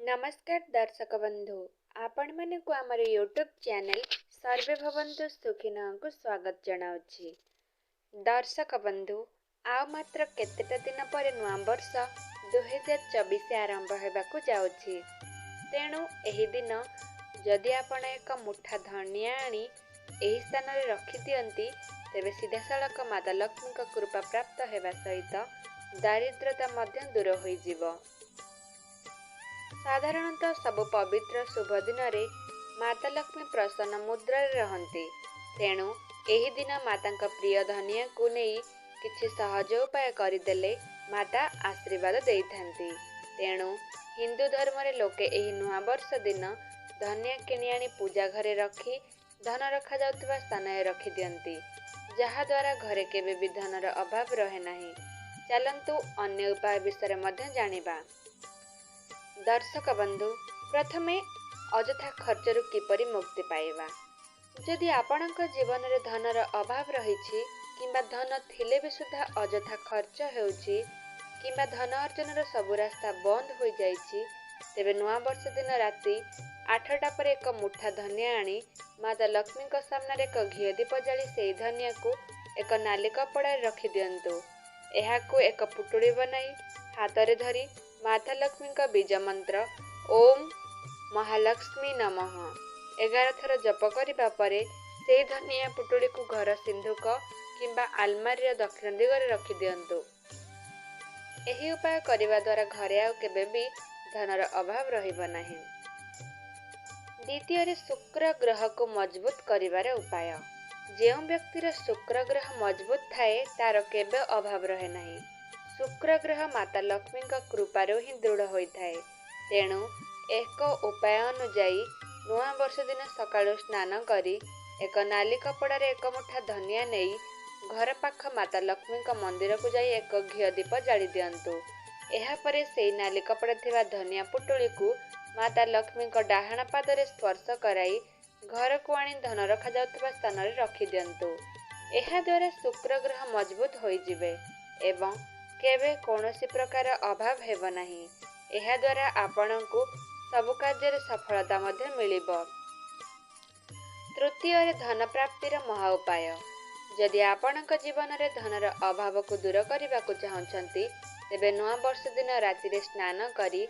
ନମସ୍କାର ଦର୍ଶକ ବନ୍ଧୁ, ଆପଣମାନଙ୍କୁ ଆମର ୟୁଟ୍ୟୁବ୍ ଚ୍ୟାନେଲ୍ ସର୍ବେ ଭବନ୍ତୁ ସୁଖିନଃକୁ ସ୍ୱାଗତ ଜଣାଉଛି। ଦର୍ଶକ ବନ୍ଧୁ, ଆଉ ମାତ୍ର କେତେଟା ଦିନ ପରେ ନୂଆ ବର୍ଷ 2024 ଆରମ୍ଭ ହେବାକୁ ଯାଉଛି। ତେଣୁ ଏହି ଦିନ ଯଦି ଆପଣ ଏକ ମୁଠା ଧନିଆ ଆଣି ଏହି ସ୍ଥାନରେ ରଖିଦିଅନ୍ତି, ତେବେ ସିଧାସଳଖ ମାତା ଲକ୍ଷ୍ମୀଙ୍କ କୃପା ପ୍ରାପ୍ତ ହେବା ସହିତ ଦାରିଦ୍ରତା ମଧ୍ୟ ଦୂର ହୋଇଯିବ। ସାଧାରଣତଃ ସବୁ ପବିତ୍ର ଶୁଭ ଦିନରେ ମାତା ଲକ୍ଷ୍ମୀ ପ୍ରସନ୍ନ ମୁଦ୍ରାରେ ରହନ୍ତି। ତେଣୁ ଏହି ଦିନ ମାତାଙ୍କ ପ୍ରିୟ ଧନିଆକୁ ନେଇ କିଛି ସହଜ ଉପାୟ କରିଦେଲେ ମାତା ଆଶୀର୍ବାଦ ଦେଇଥାନ୍ତି। ତେଣୁ ହିନ୍ଦୁ ଧର୍ମରେ ଲୋକେ ଏହି ନୂଆବର୍ଷ ଦିନ ଧନିଆ କିଣି ଆଣି ପୂଜା ଘରେ ରଖି ଧନ ରଖାଯାଉଥିବା ସ୍ଥାନରେ ରଖିଦିଅନ୍ତି, ଯାହାଦ୍ୱାରା ଘରେ କେବେ ବି ଧନର ଅଭାବ ରହେ ନାହିଁ। ଚାଲନ୍ତୁ ଅନ୍ୟ ଉପାୟ ବିଷୟରେ ମଧ୍ୟ ଜାଣିବା। ଦର୍ଶକ ବନ୍ଧୁ, ପ୍ରଥମେ ଅଯଥା ଖର୍ଚ୍ଚରୁ କିପରି ମୁକ୍ତି ପାଇବା। ଯଦି ଆପଣଙ୍କ ଜୀବନରେ ଧନର ଅଭାବ ରହିଛି କିମ୍ବା ଧନ ଥିଲେ ବି ସୁଦ୍ଧା ଅଯଥା ଖର୍ଚ୍ଚ ହେଉଛି କିମ୍ବା ଧନ ଅର୍ଜନର ସବୁ ରାସ୍ତା ବନ୍ଦ ହୋଇଯାଇଛି, ତେବେ ନୂଆବର୍ଷ ଦିନ ରାତି 8ଟା ପରେ ଏକ ମୁଠା ଧନିଆ ଆଣି ମାତା ଲକ୍ଷ୍ମୀଙ୍କ ସାମ୍ନାରେ ଏକ ଘିଅ ଦୀପ ଜାଳି ସେହି ଧନିଆକୁ ଏକ ନାଲି କପଡ଼ାରେ ରଖିଦିଅନ୍ତୁ। ଏହାକୁ ଏକ ପୁଟୁଳି ବନାଇ ହାତରେ ଧରି ମାତା ଲକ୍ଷ୍ମୀଙ୍କ ବୀଜ ମନ୍ତ୍ର ଓମ୍ ମହାଲକ୍ଷ୍ମୀ ନମଃ 11 ଥର ଜପ କରିବା ପରେ ସେହି ଧନିଆ ପୁଟୁଳିକୁ ଘର ସିନ୍ଧୁକ କିମ୍ବା ଆଲମାରିର ଦକ୍ଷିଣ ଦିଗରେ ରଖିଦିଅନ୍ତୁ। ଏହି ଉପାୟ କରିବା ଦ୍ୱାରା ଘରେ ଆଉ କେବେ ବି ଧନର ଅଭାବ ରହିବ ନାହିଁ। ଦ୍ୱିତୀୟରେ ଶୁକ୍ର ଗ୍ରହକୁ ମଜବୁତ କରିବାର ଉପାୟ। ଯେଉଁ ବ୍ୟକ୍ତିର ଶୁକ୍ର ଗ୍ରହ ମଜବୁତ ଥାଏ, ତାର କେବେ ଅଭାବ ରହେ ନାହିଁ। ଶୁକ୍ର ଗ୍ରହ ମାତା ଲକ୍ଷ୍ମୀଙ୍କ କୃପାରୁ ହିଁ ଦୃଢ଼ ହୋଇଥାଏ। ତେଣୁ ଏକ ଉପାୟ ଅନୁଯାୟୀ ନୂଆ ବର୍ଷ ଦିନ ସକାଳୁ ସ୍ନାନ କରି ଏକ ନାଲି କପଡ଼ାରେ ଏକ ମୁଠା ଧନିଆ ନେଇ ଘର ପାଖ ମାତା ଲକ୍ଷ୍ମୀଙ୍କ ମନ୍ଦିରକୁ ଯାଇ ଏକ ଘିଅ ଦୀପ ଜାଳି ଦିଅନ୍ତୁ। ଏହାପରେ ସେଇ ନାଲି କପଡ଼ା ଥିବା ଧନିଆ ପୁଟୁଳିକୁ ମାତା ଲକ୍ଷ୍ମୀଙ୍କ ଡାହାଣ ପାଦରେ ସ୍ପର୍ଶ କରାଇ ଘରକୁ ଆଣି ଧନ ରଖାଯାଉଥିବା ସ୍ଥାନରେ ରଖିଦିଅନ୍ତୁ। ଏହାଦ୍ୱାରା ଶୁକ୍ର ଗ୍ରହ ମଜବୁତ ହୋଇଯିବେ ଏବଂ କେବେ କୌଣସି ପ୍ରକାର ଅଭାବ ହେବ ନାହିଁ। ଏହାଦ୍ୱାରା ଆପଣଙ୍କୁ ସବୁ କାର୍ଯ୍ୟରେ ସଫଳତା ମଧ୍ୟ ମିଳିବ। ତୃତୀୟରେ ଧନ ପ୍ରାପ୍ତିର ମହା ଉପାୟ। ଯଦି ଆପଣଙ୍କ ଜୀବନରେ ଧନର ଅଭାବକୁ ଦୂର କରିବାକୁ ଚାହୁଁଛନ୍ତି, ତେବେ ନୂଆ ବର୍ଷ ଦିନ ରାତିରେ ସ୍ନାନ କରି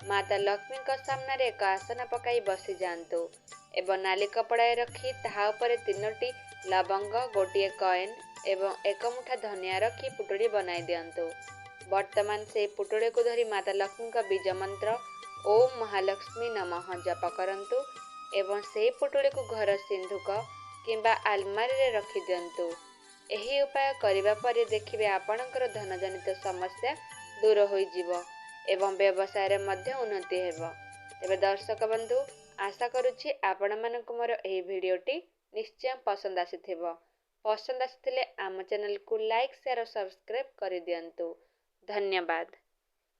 ମାତା ଲକ୍ଷ୍ମୀଙ୍କ ସାମ୍ନାରେ ଏକ ଆସନ ପକାଇ ବସିଯାଆନ୍ତୁ ଏବଂ ନାଲି କପଡ଼ାରେ ରଖି ତାହା ଉପରେ 3ଟି ଲବଙ୍ଗ, ଗୋଟିଏ କଏନ୍ ଏବଂ ଏକ ମୁଠା ଧନିଆ ରଖି ପୁଟୁଳି ବନାଇ ଦିଅନ୍ତୁ। ବର୍ତ୍ତମାନ ସେହି ପୁଟୁଳିକୁ ଧରି ମାତା ଲକ୍ଷ୍ମୀଙ୍କ ବୀଜ ମନ୍ତ୍ର ଓମ୍ ମହାଲକ୍ଷ୍ମୀ ନମଃ ଜପ କରନ୍ତୁ ଏବଂ ସେହି ପୁଟୁଳିକୁ ଘର ସିନ୍ଧୁକ କିମ୍ବା ଆଲମାରିରେ ରଖିଦିଅନ୍ତୁ। ଏହି ଉପାୟ କରିବା ପରେ ଦେଖିବେ ଆପଣଙ୍କର ଧନଜନିତ ସମସ୍ୟା ଦୂର ହୋଇଯିବ ଏବଂ ବ୍ୟବସାୟରେ ମଧ୍ୟ ଉନ୍ନତି ହେବ। ତେବେ ଦର୍ଶକ ବନ୍ଧୁ, ଆଶା କରୁଛି ଆପଣମାନଙ୍କୁ ମୋର ଏହି ଭିଡ଼ିଓଟି ନିଶ୍ଚୟ ପସନ୍ଦ ଆସିଥିବ। ପସନ୍ଦ ଆସିଥିଲେ ଆମ ଚ୍ୟାନେଲକୁ ଲାଇକ୍, ସେୟାର ଓ ସବସ୍କ୍ରାଇବ୍ କରିଦିଅନ୍ତୁ। ଧନ୍ୟବାଦ।